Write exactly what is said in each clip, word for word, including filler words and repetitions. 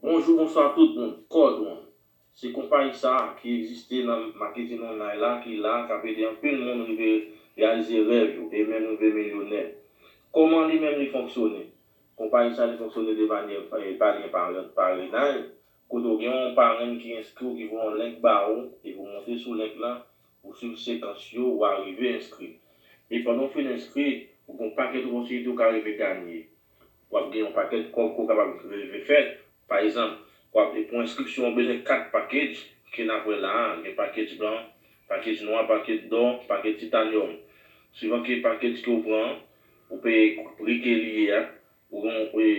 Bonjou, bonswa tout moun. Cordon, se konpayi sa a ki egziste nan maketin online la, ki la, k ap ede anpil moun rive reyalize rèv yo e menm rive milyonè. Kòman li menm li fonksyone? Konpayi sa a li fonksyone de manyè, eh, pa lyen parenaj, kote w gen yon parenn ki enskri w, ki voye yon link ba ou, epi w monte sou link lan, ou swiv sekans yo, ou arive enskri. E pandan w fin enskri, ou gen yon pakèt opòtinite ou ka rive ganye. W ap gen yon pakèt kòb ke w kapab rive fè. Pa egzanp, w ap, pou enskripsyon, w bezwen kat package ke n ap wè la a. Gen package blan, package nwa, package dò, package titanyòm. Swivan ki package ke w pran an, ou peye pri ke li ye a, ou gen, e,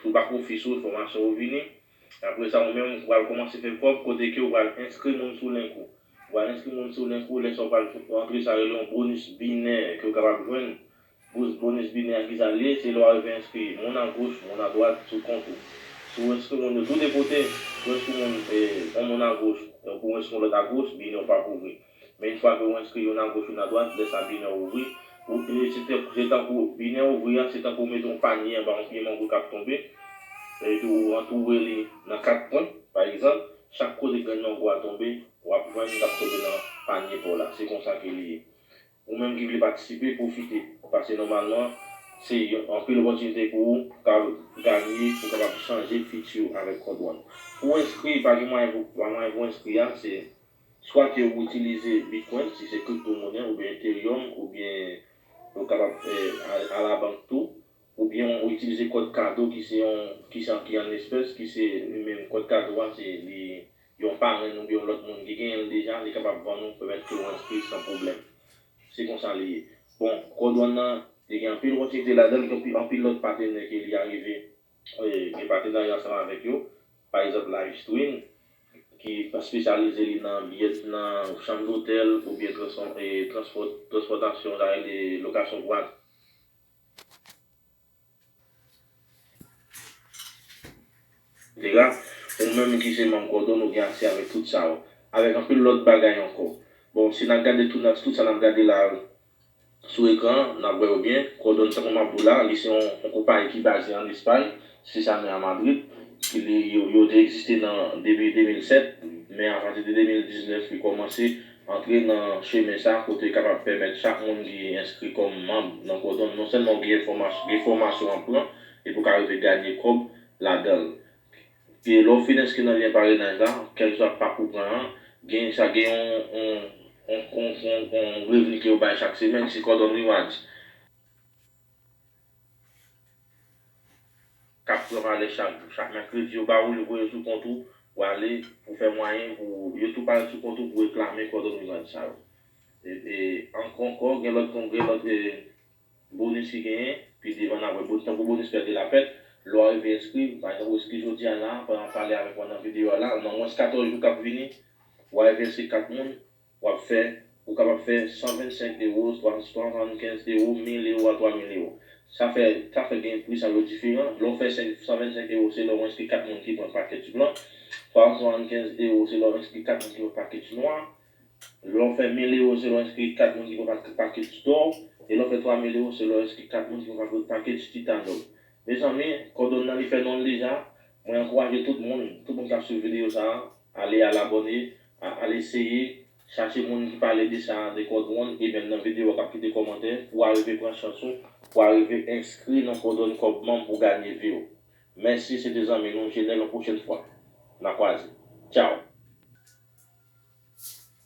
sou back office ou, enfòmasyon yo vini. Apre sa, ou menm, ou pral kòmanse fè kòb kote ke ou pral enskri moun sou link ou. Ou pral enskri moun sou link ou, lè sa ou pral antre sa yo rele yon bonis binè ke ou kapab jwenn. Bonis, bonis binè a ki sa l ye? Se lè w arive enskri moun agoch, moun adwat sou kont ou. Si w enskri moun yo tou de kote, si w enskri moun, e, yon moun agoch, epi w enskri yon lòt agoch, binè w p ap ouvri. Men yon fwa ke w enskri youn agoch, youn adwat, lè sa binè w ouvri. Ou, e, se te, se tankou binè w ouvri a, se tankou w mete yon panye anba yon pye mango k ap tonbe, epi ou antoure li nan kat kwen, pa egzanp, chak kote grenn mango a tonbe, w ap jwenn li k ap tonbe nan panye pa w la. Se konsa ke li ye. Ou menm ki vle patisipe, pwofite. Paske nòmalman, se yon, anpil opòtinite pou ou ka ganye, pou w kapab chanje fiti w avèk Cordon. Pou w enskri, pa gen mwayen pou, pa mwayen pou w enskri a, se swa ke ou itilize Bitcoin, si se kripto monnen, oubyen Ethereum, oubyen ou kapab, eh, al, al a bank tou, oubyen ou itilize kòd kado ki se yon, ki se, ki an espès, ki se li menm kòd kado a, se li yon parenn oubyen yon lòt moun ki genyen l deja, li kapab vann ou, pèmèt ke w enskri san pwoblèm. Se konsa li ye. Bon, Cordon nan, li gen anpil opòtinite ladan l, gen anpil, anpil lòt patenè ke li arive, eh, gen patenarya ansanm avèk yo. Pa egzanp, Livestream, ki espesyalize li nan biyè, nan chanm dotèl oubyen transfò-, eh, transpò-, transpòtasyon, sa rele lokasyon vwat-, etsetera. Ou menm ki se manm Cordon, ou gen aksè avèk tout sa yo. Avèk anpil lòt bagay ankò. Bon, si n ap gade tout, tout sa n ap gade la sou ekran an, n ap wè yo byen. Cordon, tankou m ap di w la, li se yon, yon konpayi ki baze ann Espay, espesyalman a Madrid. Ki li, yo, yo te egziste nan, depi de mil sèt, men apati de de mil diznèf, li kòmanse antre nan chemen sa, kote l kapab pèmèt chak moun ki enskri kòm manm nan Cordon, non sèlman w gen enfòmas-, gen fòmasyon w ap pran, epi w ka rive ganye kòb ladan l. E lè w fin enskri nan lyen parenaj la, kèlkeswa pak ou pran an, gen sa, gen yon, yon, yon, yon, yon, yon revni ke yo bay chak semèn, se Cordon Rewards. K ap pran valè chak jou. Chak mèkredi, yo ba ou, yo voye sou kont ou, ou ale, pou fè mwayen, pou, yo tou parèt sou kont ou pou reklame Cordon Rewards sa yo. E, e, ankò, ankò, gen lòt, gen lòt, e, bonis ki genyen, pi devan n ap wè bonis, tankou bonis pèdi lapèt, lè w arive enskri, pa egzanp, ou enskri jodi a la, pandan m ap pale avèk ou nan videyo a la, nan mwens katòz jou k ap vini, w arive enskri kat moun, w ap fè, ou kapab fè san vennsenk ewo, twa san swasannkenz ewo, mil ewo a twa mil ewo. Sa fè, sa fè gen pri sa yo diferan. Lè w fè senk, san vennsenk ewo, se lè w enskri kat moun ki pran pakèt blan. Twa san swasannkenz ewo, se lè w enskri kat moun ki pran pakèt nwa. Lè w fè mil ewo, se lè w enskri kat moun ki pran pak-, pakèt dò. E lè w fè twa mil ewo, se lè w enskri kat moun ki pran pakèt titanyòm. Mezanmi, Cordon nan li fè non l deja. Mwen ankouraje tout moun, tout moun k ap swiv videyo sa a, ale al abòne, a-, al eseye, chache moun ki pale de sa, de Cordon, e menm nan videyo a k ap kite kòmantè, pou w arive pran chans ou, pou w arive enskri nan Cordon kòm manm pou w ganye vi w. Mèsi, se te zanmi nou, Jenèl, yon pwochèn fwa. N a kwaze. Tchaw!